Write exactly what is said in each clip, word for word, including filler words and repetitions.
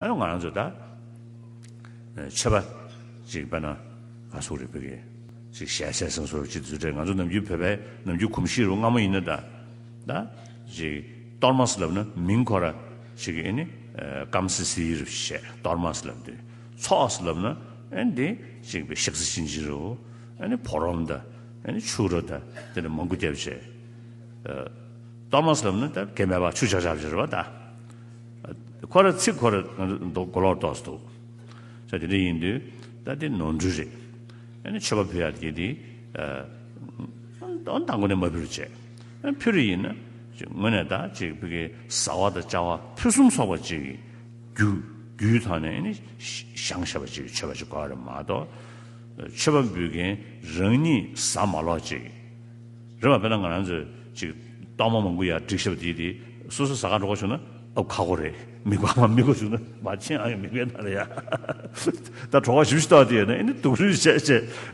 ཨ་ང་རང་ཚོ་ད་ཆོས་པ་ཅིག་དཔེར་ན་ག་སོག་རེད་པའི་གི་ཅིག་ཞལ་ཟས་སང་སོར་ཅིག་དུས་དྲན། ང་ཚོ་ནམ་རྒྱུན་བོད་པའི་ནམ་རྒྱུན་གོམས་གཤིས་རུ་སྔ་མོ་ཡིན་ན་ད་ད་ཅིག་གཏོར་མ་ཟེར་ལབ་ན་མིང་ཁོ་ར་ཅིག་ཨེ་ནི་སྐམ་སི་སི་རུ་བཤད། གཏོར་མ་ཟེར་ལབ་དུས་ཚོགས་ཟེར་ལབ་ན་ཨེ་འདི་ཅིག་པའི་ཤག་སི་ཅིན་ཅི་རུ་ཨེ་ནི་ཕོ་རོམ་ད་ཨེ་ནི་ཆུ་རུ་ད་དེ་ནི་མང་པོ་རྒྱབ་བྱས། གཏོར་མ་ཟེར་ལབ་ན་ད་གལ་མེད་པ་ཆུ་ཆག་ཆག་བྱེད་རེད་བ། ད་ཁོ་ར་ཚིག་ཁོ་ར་ང་ཚོ་མདོ་མགོ་ལོག་ཏོག་ཙམ་འདུག་ས་དེ་འདྲ་ཡིན་དུས་ད་དེ་ནོར་འཁྲུལ་རེད། ཨ་ནི་མཆོད་པ་ཕུལ་ཡག་དེ་དེ་ཨ་མདང་དགོང་ནས་མ་ཕུལ་བྱས། ཨ་ཕུལ་རེ་ཡིན་ན་ཅིག་དངོས་གནས་ད་ཅིག་བི་གའི་བཟའ་བ་དང་བཅའ་བ་ཕུན་སུམ་ཚོགས་པ་ཅིག་གི་རྒྱུ་རྒྱུའི་ཐོག་ནས་ཨ་ནི་བཞེངས་བཞག་པ་ཅིག་མཆོད་པ་ཅིག་དགོས་རེད་མ་གཏོགས། མཆོད་པ་འབུལ་མཁན་རང་ཉིད་ཟ་མ་ལོག་ཅིག་རེད་བ། དཔེར་ན་ང་རང་ཚོས་ཅིག་གཏོར་མ་མང་པོ་ཡར་བསྒྲིགས་བཞག་པ་དེ་དེ་སོ་སོ་ཟ་ག་འགྲོ་ག་བྱུང་ན་ཨབ་ཁག་པོ་རེད། མི་དགོས་མ་མི་དགོས་བྱུང་ན་མ་ཕྱིན་ཨ་ཡོད་མི་དགོས་ན་རེད་ཡ། ད་གྲོགས་པོ་ཞིབ་ཞིབ་ལྟ་དེ་ཡོད་ན་ཨེ་ནི་སྡུག་རུས་བྱས་བྱས་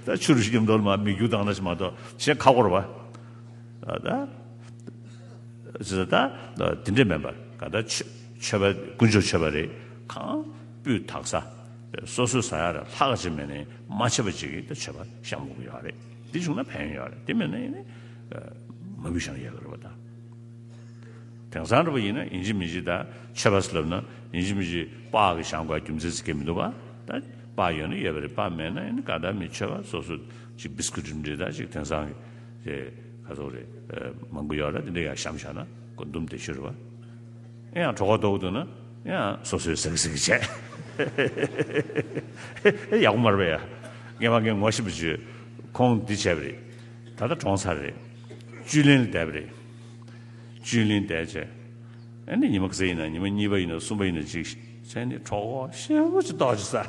ད་ཆུ་རུ་ཞིག་མཉམ་དུ་མ་མི་རྒྱུག་བཏང་ན་ཞིག་མ་གཏོགས་གཞན་ཁག་པོ་རེད་བ། ད་ཟེར་ད་དེ་འདྲས་མིན་པར་ག་ད་ཆོས་ཆོས་པ་དཀོན་མཆོག་མཆོད་པ་རེད། གང་སྤུས་དག་ས་སོ་སོའི་ཟ་ཡག་ར་ལྷག་ཅིག་མེད་ནས་མ་ཆད་པ་ཅིག་གིས་ད་མཆོད་པ་བཤམས་དགོས་ཀྱི་ཡོད་རེད། འདི་བྱུང་ན་ཕན་ཡོན་ཡོད་རེད། དེ་མེད་ན་ཡིན་ནི་མ་འབུལ་བཤམས་ཡག་གི་རེད་བ། ད་དེང་སང་འདྲ་པོ་ཡིན་ན་ཡིན་གཅིག་མིན་གཅིག་ད་མཆོད་པ་ཟེར་ལབ་ན་ཡིན་གཅིག་མིན་གཅིག་པགས་ཀྱི་བཤམས་དགོས་རྒྱུ་མཚན་ཟེར་གྱི་མི་འདུག་བ། ད་པགས་ཡོད་ན་ཡོད་པ་རེད། པགས་མེད་ན་ཡིན་ནི་ག་ད་མི་མཆོད་པ་སོ་སོ་ཅིག་བིས་ཀུ་ཊི་འདྲ་ད་ཅིག་དེང་སང་གི་ཅིག་ག་ཚོད་རེད། ཨ་མང་པོ་ཡོད་རེད། དེ་འདྲ་ཡང་བཤམས་བཞག་ན་ཁོ་འདུམ་བདེ་ཤོས་རེད་བ། ཨེ་ཡང་གྲོད་ཁོག་ལྟོགས་འདུག་ན་ཡང་སོ་སོས་ཟ་གི་ཟ་གི་བྱས། ཨེ་ཡག་པོ་མ་རེད་པས་ཡ། ངས་མ་ངས་ངོ་ཤེས་པ་ཅིག་ཁོང་འདི་བྱས་པ་རེད། ད་ལྟ་གྲོངས་ཚར་རེད། བཅུད་ལེན་ལ་བསྡད་པ་རེད། བཅུད་ལེན་བསྡད་བྱས། ཨ་ནི་ཉི་མ་ག་ཚོད་ཡིན་ན་ཉི་མ་གཉིས་པ་ཡིན་ན་གསུམ་པ་ཡིན་ན་ཅིག་བྱས་ནས་གྲོད་ཁོག་ཞེ་པོ་ཅིག་ལྟོགས་ཅིག་ཟ།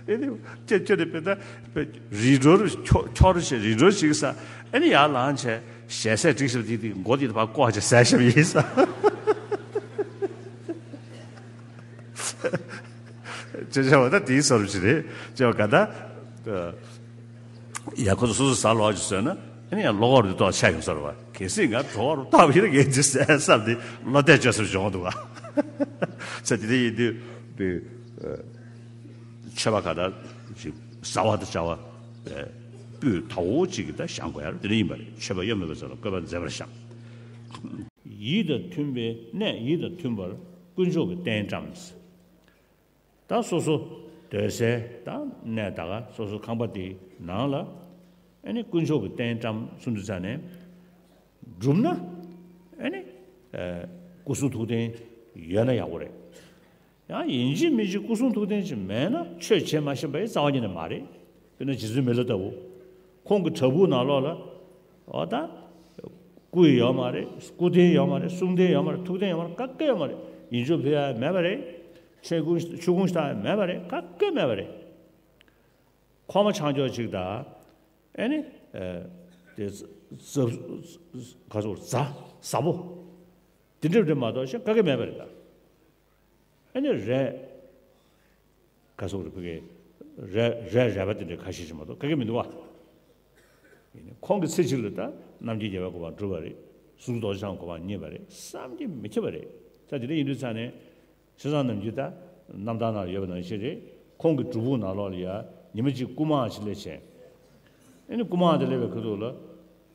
ཨེ་ནི་ཅེ་ཅེ་ནས་དཔེ་ད་དཔེ་རི་འགྲོ་རུ་འཁྱོག་འཁྱོག་རུ་བྱས་རི་འགྲོ་ཅིག་ཟ། ཨེ་ནི་ཡར་ལངས་བྱས་ཞལ་ཟས་བསྒྲིགས་ཤག་དེ་དེ་མགོ་དེ་ཕར་བཀོག་བྱས་ཟས་བཞག་པ་ཡིན་ཟ། ཅེ་ཅེ་བ་ད་དེའི་བཟོ་འདྲ་ཅིག་རེད་ཅེ་བ་ག་ད། ཡ་ཁོ་ཚོ་སོ་སོ་ཟ་ལོག་ཅིག་བཟོས་ན་ཨ་ནི་ཡང་བློ་ཁོག་རུ་ཏོག་ཆགས་ཡོང་ས་རེད་བ། གལ་སྲིད་ང་གྲོད་ཁོག་རུ་བཏང་བ་ཡིན་ན་ངས་ཅིག་ཟས་བསམ་སྟེ་བློ་གཏད་བཅོལ་ས་བྱུང་འདུག་བ། ས་དེ་འདྲ་ཡིན་དུས་དེ་མཆོད་པ་ག་ད་ཅིག་བཟའ་བ་དང་བཅའ་བ་སྤུས་དག་པོ་ཅིག་གི་ད་བཤམས་དགོས་ཡ་རེད། དེ་འདྲ་ཡིན་པ་རེད། མཆོད་པ་གཡོ་མེད་པ་ཚོ་ལ་བཀོད་པ་མཛེས་པར་བཤམས། ཡིད་དང་མཐུན་པའི་གནས་ཡིད་དང་མཐུན་པར་དཀོན་མཆོག་གི་རྟེན་བཀྲམ། ད་སོ་སོ་སྡོད་སའི་ད་གནས་ད་ག་སོ་སོ་ཁང་པ་དེའི་ནང་ལ་ཨ་ནི་དཀོན་མཆོག་གི་རྟེན་བཀྲམ་གསུམ་དུ་ཚ་ནས་གྲུབ་ན་ཨ་ནི་ཨ་སྐུ་གསུང་ཐུགས་རྟེན་ཡོད་ན་ཡག་པོ་རེད། ཡང་ཡིན་གཅིག་མིན་གཅིག་སྐུ་གསུང་ཐུགས་རྟེན་ཅིག་མེད་ན་ཆོས་བྱེད་མ་ཤེས་པ་ཡི་རྩ་བ་ཉིད་ནས་མ་རེད། དཔེར་ན་རྗེ་བཙུན་མི་ལ་ལྟ་བུ། ཁོང་གི་བྲག་ཕུག་ནང་ལོགས་ལ་འོ་ད་སྐུ་ཡི་ཡོད་མ་རེད། སྐུ་རྟེན་ཡོད་མ་རེད། གསུང་རྟེན་ཡོད་མ་རེད། ཐུགས་རྟེན་ཡོད་མ་རེད། ག་གེ་ཡོད་མ་རེད། ཡིད་འཇོག་ཕུལ་ཡ་མེད་པ་རེད། ཆོས་ཀུན་ཆུ་ཁུང་ཞིག་ད་མེད་པ་རེད། ག་གེ་མེད་པ་རེད། ཁོག་མ་ཆང་འཇོག་ཅིག་དང་། ཨེ་ནི། ཨེ། དེ་ཟབ་ག་ཚོད་ཟ་ཟ་པོ། དེ་འདྲ་འདྲ་མ་གཏོགས་གཞན་ག་གེ་མེད་པ་རེད་ད། ཨེ་ནི་རས། ག་ཚོད་རེད་ཕ་གི། རས་རས་རས་པ་དེ་འདྲ་ཁ་ཤས་ཤིག་མ་གཏོགས་ག་གེ་མི་འདུག་བ། ཡིན་ནའི་ཁོང་གི་ཚེ་གཅིག་ལ་ད་རྣམ་མཁྱེན་རྒྱལ་བའི་གོ་འཕང་གྲུབ་པ་རེད། གསུང་རྡོ་རྗེ་འཆང་གོ་འཕང་བརྙེས་པ་རེད་བསམ་གྱིས་མི་ཁྱབ་པ་རེད། ད་དེ་འདྲ་ཡིན་དུས་ཙང་ནས་བྱས་ཙང་ནམ་རྒྱུན་ད་རྣམ་ཐར་ནང་ཡོད་པ་ནང་བཞིན་རེད། ཁོང་གི་སྒྲུབ་ཕུག་ནང་ལོགས་ལ་ཡ་ཉི་མ་གཅིག་སྐུ་དམག་ཅིག་སླེབས་བྱས། ཨ་ནི་སྐུ་དམག་དེ་སླེབས་པའི་ཁ་ཐུག་ལ་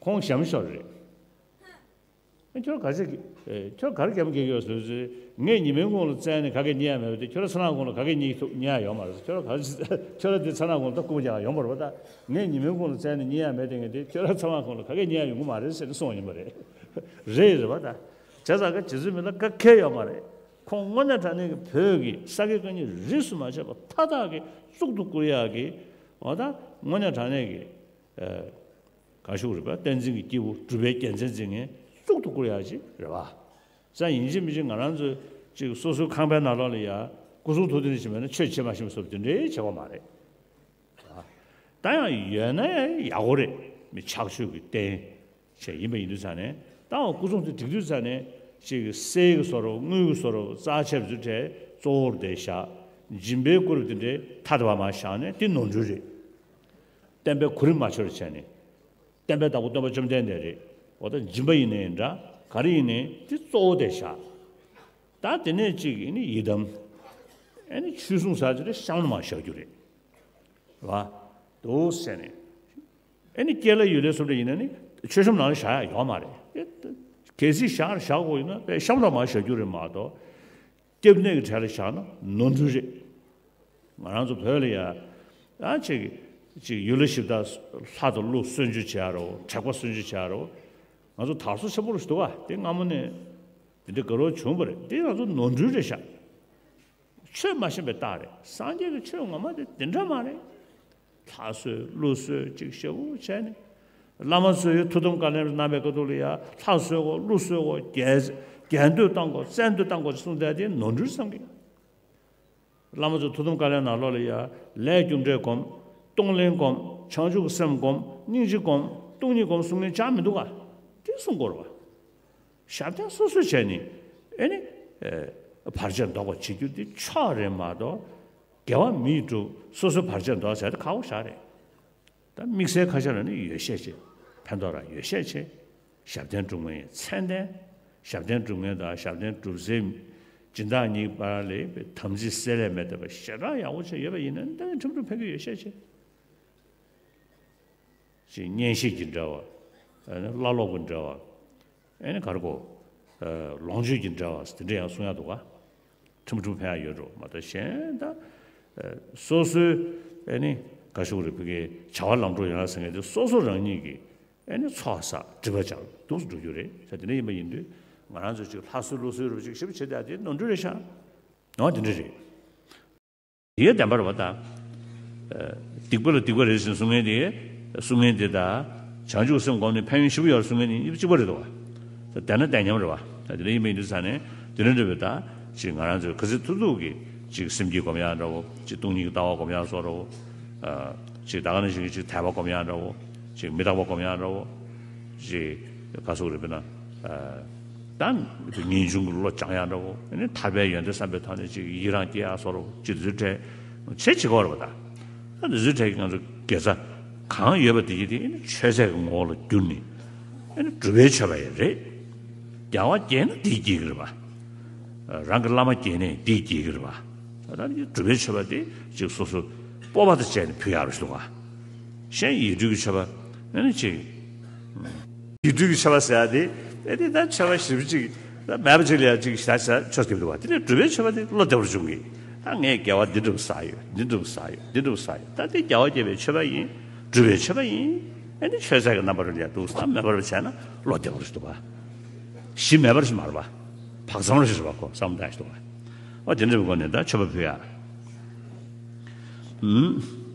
ཁོང་ཞྭ་མོ་ཤོར་རེད། ཨ་ཁྱོད་ག་ཚོད་ཨེ་ཁྱོད་ག་རེ་རྒྱབ་འགེལ་ཡོད་ཟེར་ཟེར། ངས་ཉི་མའི་གུང་ལ་བཙལ་ནས་ག་གེ་རྙེད་ཡ་མེད་པ་དེ་ཁྱོད་རང་མཚན་ནག་གུང་ལ་ག་གེ་རྙེད་ཐུབ་རྙེད་ཡ་ཡོད་མ་རེད། ཁྱོད་རང་ག་ཁྱོད་རང་དེ་མཚན་ནག་གུང་ལ་ད་སྐུ་དམག་རྒྱག་ཡ་ཡོང་བ་རེད་པ། ད་ངས་ཉི་མའི་གུང་ལ་བཙལ་ནས་རྙེད་ཡ་མེད་དེ་ངས་དེ་ཁྱོད་རང་མཚན་ནག་གུང་ལ་ག་གེ་རྙེད་ཡ་ཡོང་གི་མ་རེད་ཟེར་ནས་གསུངས་པ་ཡིན་པ་རེད། རེད་རེད་པ། ད་བྱས་ཙང་ག་རྗེ་བཙུན་མི་ལ་ག་གེ་ཡོད་མ་རེད། ཁོང་དངོས་གནས་དྲང་གནས་ཀྱི་བོད་ཀྱི་ས་དགེ་བཀའ་རྙིང་རིས་སུ་མ་ཆད་པ་མཐའ་དག་གི་གཙུག་ཏུ་བཀུར་ཡག་གི་འོ་ད་དངོས་གནས་དྲང་གནས་ཀྱི་ཨ་ག་ཞུ་རེད་པ། བསྟན་འཛིན་གྱི་སྐྱེས་བུ་སྒྲུབ་པའི་རྒྱལ་མཚན་འཛིན་མཁན་གཙུག་ཏུ་བཀུར་ཡག་ཅིག་རེད་པ། ས་ཡིན་གཅིག་མིན་གཅིག་ང་རང་ཚོས་ཅིག་སོ་སོའི་ཁང་པའི་ནང་ལོགས་ལ་ཡ་སྐུ་གསུང་ཐུགས་རྟེན་ཞིག་མེད་ན་ཆོས་བྱེད་མ་ཤེས་པ་སོགས་དེ་འདྲའི་བྱེད་དགོས་མ་རེད། ད་ཡང་ཡོད་ན་ཡག་པོ་རེད། མི་ཕྱག་མཆོད་ཀྱི་རྟེན་བྱས་ཡིན་པ་ཡིན་དུས་ཙང་ནས་ད་སྐུ་གསུང་དེ་སྒྲིག་དུས་ཙང་ནས་ཅིག་གསེར་གྱི་བཟོ་རོགས་དངུལ་གྱི་བཟོ་རོགས་རྩ་ཆེ་བ་ཚོའི་གྲས་གཙོ་བོར་དེ་བཞག་སྦྱིན་པའི་བཀུར་བ་དེ་འདྲའི་ཐ་དད་པ་མ་བཞག་ནས་དེ་ནོར་འཁྲུལ་རེད། བསྟན་པའི་གོ་རིམ་མ་ཆོད་པ་བྱས་ནས། བསྟན་པའི་བདག་པོ་སྟོན་པ་བཅོམ་ལྡན་འདས་རེད། འོ་ད་སྦྱིན་པ་ཡིན་ནའི་འདྲ་ག་རེ་ཡིན་ནའི་དེ་གཙོ་བོ་དེ་བཞག་ད་དེ་ནས་གཅིག་ཡིན་ནི་ཡི་དམ། ཨེ་ནི་ཆོས་གསུང་ས་དེ་ལ་གཤམ་ལ་མར་བཞག་རྒྱུ་རེད། རེད་བ། འདུག་ཟེར་ནས། ཨེ་ནི་སྐྱེས་ལ་ཡུལ་ལ་སོགས་པ་ཡིན་ན་ནི་མཆོད་གཤོམ་ནང་ལ་བཞག་ཡ་ཡོད་མ་རེད། གལ་སྲིད་བཞག་བཞག་དགོས་ཡིན་ན་དཔེ་གཤམ་ལ་མར་བཞག་རྒྱུ་རེད་མ་གཏོགས། སྐྱབས་གནས་ཀྱི་གྲས་ལ་བཞག་ན་ནོར་འཁྲུལ་རེད། ང་རང་ཚོ་བོད་ལ་ཡ། ཨ་ཅིག་ཅིག་ཡུལ་ལྷ་གཞི་བདག་ལྷ་དང་ཀླུ་གསོལ་མཆོད་བྱེད་ཡ་རོ། དྲེགས་པ་གསོལ་མཆོད་བྱེད་ཡ་རོ། ང་ཚོ་དར་སྲོལ་ཆེན་པོ་རུ་འདུག་ག་དེ་སྔ་མོ་ནས་དེ་འདྲ་དགའ་རབ་བྱུང་བ་རེད། དེ་ང་ཚོ་ནོར་འཁྲུལ་རེད་ཤག་ཆོས་མ་ཤེས་པའི་རྟགས་རེད། སངས་རྒྱས་ཀྱི་ཆོས་ངོ་མ་དེ་དེ་འདྲ་མ་རེད། ལྷ་གསོལ་ཀླུ་གསོལ་ཅིག་ཞེ་པོ་བྱས་ནས། བླ་མ་ཚོས་ཐུགས་དམ་བཀའ་ལན་གནང་བའི་སྐབས་ཐོག་ལ་ཡ་ལྷ་གསོལ་དགོས། ཀླུ་གསོལ་དགོས། རྒྱན་རྒྱན་འདོན་བཏང་དགོས། བཙན་འདོན་བཏང་དགོས་ཅེས་གསུངས་བསྡད་དེ་ནོར་འཁྲུལ་བསམ་གི། བླ་མ་ཚོས་ཐུགས་དམ་བཀའ་ལན་ནང་ལོགས་ལ་ཡ་ལས་རྒྱུ་འབྲས་སྒོམ། གཏོང་ལེན་སྒོམ། བྱང་ཆུབ་སེམས་སྒོམ། སྙིང་རྗེ་སྒོམ། སྟོང་ཉིད་སྒོམ་གསུང་མཁན་ཅང་མི་འདུག་ག་དེ་གསུང་དགོས་རེད་བ། ཞབས་བརྟན་སོ་སོས་བྱས་ནས་ཨེ་ནི། ཨེ། བར་ཆད་བཟློག་པ་བྱེད་རྒྱུ་འདི་ཕྱོགས་རེད་མ་གཏོགས། དགེ་བ་མིས་བསྒྲུབ། སོ་སོའི་བར་ཆད་བཟློག་ཟེར་དེ་ཁག་པོ་ཞེ་དྲག་རེད། ད་དམིགས་བསལ་ཁ་ཤས་ལ་ནི་ཡོད་ཤས་ཆེ། ཕན་ཐོགས་རང་ཡོད་ཤས་ཆེ། ཞབས་བརྟན་སྒྲུབ་མཁན་མཚན་ལྡན། ཞབས་བརྟན་སྒྲུབ་མཁན་དང་ཞབས་བརྟན་སྒྲུབ་སའི་སྦྱིན་བདག་གཉིས་བར་ལ་དམ་ཚིག་བསྲེ་ལྷད་མེད་བསྡད་པ་ཞེ་དྲག་ཡག་པོ་ཆེ་ཡོད་པ་ཡིན་ན་ད་ནི་ཁྲིམས་སྒྲུབ་ཕན་གྱི་ཡོད་ཤས་ཆེ། ཅིག་གཉེན་བཤེས་ཀྱི་འབྲེལ་བ། ཨ་ནི་བླ་སློབ་ཀྱི་འབྲེལ་བ། ཨེ་ནི་ག་རེ་གོ། ཨ། ལོངས་སྤྱོད་ཀྱི་འབྲེལ་བ་དེ་འདྲ་ཡང་གསུང་ཡག་འདུག་ག་ཁྲིམས་སྒྲུབ་ཕན་ཡག་ཡོད་འགྲོ་མ་གཏོགས་གཞན་ད། ཨ། སོ་སོའི་ཨེ་ནི་ག་ཞུ་རེད། ཕ་གིའི་བྱ་བ་ལམ་འགྲོ་ཡོང་ཡག་ཟེར་མཁན་དེ་སོ་སོ་རང་ཉིད་ཀྱིས་ཨེ་ནི་ཚོགས་བསགས་སྒྲིབ་པ་སྦྱང་སྡུག་ཏུ་འགྲོ་རྒྱུ་རེད། ད་དེ་འདྲ་ཡིན་པ་ཡིན་དུས་ང་རང་ཚོ་ཅིག་ལྷ་གསོལ་ཀླུ་གསོལ་རུ་ཅིག་ཞིབ་བྱེད་ཡག་དེ་ནོར་འཁྲུལ་རེད་ཤག་འོ་དེ་འདྲ་རེད། དེའི་བདེན་པ་རེད་བ་ད། ཨ། སྡིག་པ་ལ་སྡིག་པ་རེད་ཟེར་གསུང་མཁན་དེ། གསུང་མཁན་དེ་དང་། བྱང་ཆུབ་སེམས་སྒོམ་ནས་ཕན་ཡོན་ཞེ་པོ་ཡོད་གསུང་མཁན་དེ་གཉིས་གཅིག་པ་རེད་དོ། ད་བདེན་ན་བདེན་མཉམ་རེད་བ། ད་དེ་འདྲ་ཡིན་པ་ཡིན་དུས་ཙང་ནས་དེ་འདྲ་འདྲ་བའི་ད། ཅིག་ང་རང་ཚོས་ག་ཚོད་ཐུབ་ཐུབ་ཀྱིས་ཅིག་སེམས་བསྐྱེད་སྒོམ་ཡག་འདྲ་བོ། ཅིག་སྟོང་ཉིད་ཀྱི་ལྟ་བ་སྒོམ་ཡག་བཟོ་འདྲ་བོ། ཨ། ཅིག་ད་ག་ནང་བཞིན་གྱི་ཅིག་དད་པ་སྒོམ་ཡག་འདྲ་བོ། ཅིག་མི་རྟག་པ་སྒོམ་ཡག་འདྲ་བོ། ཅིག་ག་ཟེར་དགོས་རེད་དཔེར་ན། ཨ། ད་ངེས་འབྱུང་གི་བློ་སྦྱང་ཡག་འདྲ་བོ། ཨ་ནི་ཐར་པའི་ཡོན་ཏན་བསམ་པའི་ཐོག་ནས་ཅིག་ཡི་རང་སྐྱེ་ཡག་བཟོ་འདྲ་བོ། ཅིག་དེ་ཚོའི་གྲས་བྱེད་བྱེད་དགོས་རེད་བ་ད། ད་དེ་ཚོའི་གྲས་ཀྱི་ང་ཚོ་དགེ་རྩ་གང་ཡོད་པ་དེ་གྱིས་དེ་ཨ་ནི་ཆོས་ཚད་ཀྱི་ངོ་བོ་ལ་བསྒྱུར་ནས། ཨ་ནི་སྒྲུབ་པའི་མཆོད་པ་ཡང་རེད། རྒྱལ་བ་དགྱེས་ན་དེས་དགྱེས་ཀྱི་རེད་བ། རང་གི་བླ་མ་དགྱེས་ནས་དེས་དགྱེས་ཀྱི་རེད་བ། ད་ལྟ་ནི་སྒྲུབ་པའི་མཆོད་པ་དེ་ཅིག་སོ་སོ་སྤོབས་པ་དང་བཅས་ནས་ཕུལ་ཡག་རེད་འདུག་ག་གཞན་ཡིག་འབྲུ་གི་མཆོད་པ་ཨ་ནི་ཅིག་ཡིག་འབྲུ་གི་མཆོད་པ་ཟེར་ཡག་དེ་ཨ་ནི་ད་མཆོད་པ་ཞེ་པོ་ཅིག་ད་མེད་པ་ཅིག་ལ་ཡང་ཅིག་བྱ་བྱ་ཆོག་གི་འདུག་ག་དེ་ནས་སྒྲུབ་པའི་མཆོད་པ་དེ་བློ་བདེ་བོར་འབྱུང་གི། ད་ངས་དགེ་བ་འདི་འགྲུབ་བསགས་ཡོད། འདི་འགྲུབ་བསགས་ཡོད། འདི་འགྲུབ་བསགས་ཡོད། ད་དེ་རྒྱལ་བ་དགྱེས་པའི་མཆོད་པ་ཡིན། སྒྲུབ་པའི་མཆོད་པ་ཡིན། ཨ་ནི་མཆོད་རྫས་ཀྱི་རྣམ་པ་རེ་ལ་ཡང་འདུག་བསམ་མེད་པར་བྱས་ན་བློ་བདེ་བོར་ཞིག་འདུག་ག་གཞི་མེད་པར་ཞིག་མ་རེད་པ། བག་ཙམ་རེ་ཞིག་རེད་པ་ཁོ་བསམ་བློ་བཏང་ཞིག་འདུག་ག་འོ་དེ་འདྲའི་སྒོ་ནས་ད་མཆོད་པ་ཕུལ་ཡག་ཨུམ།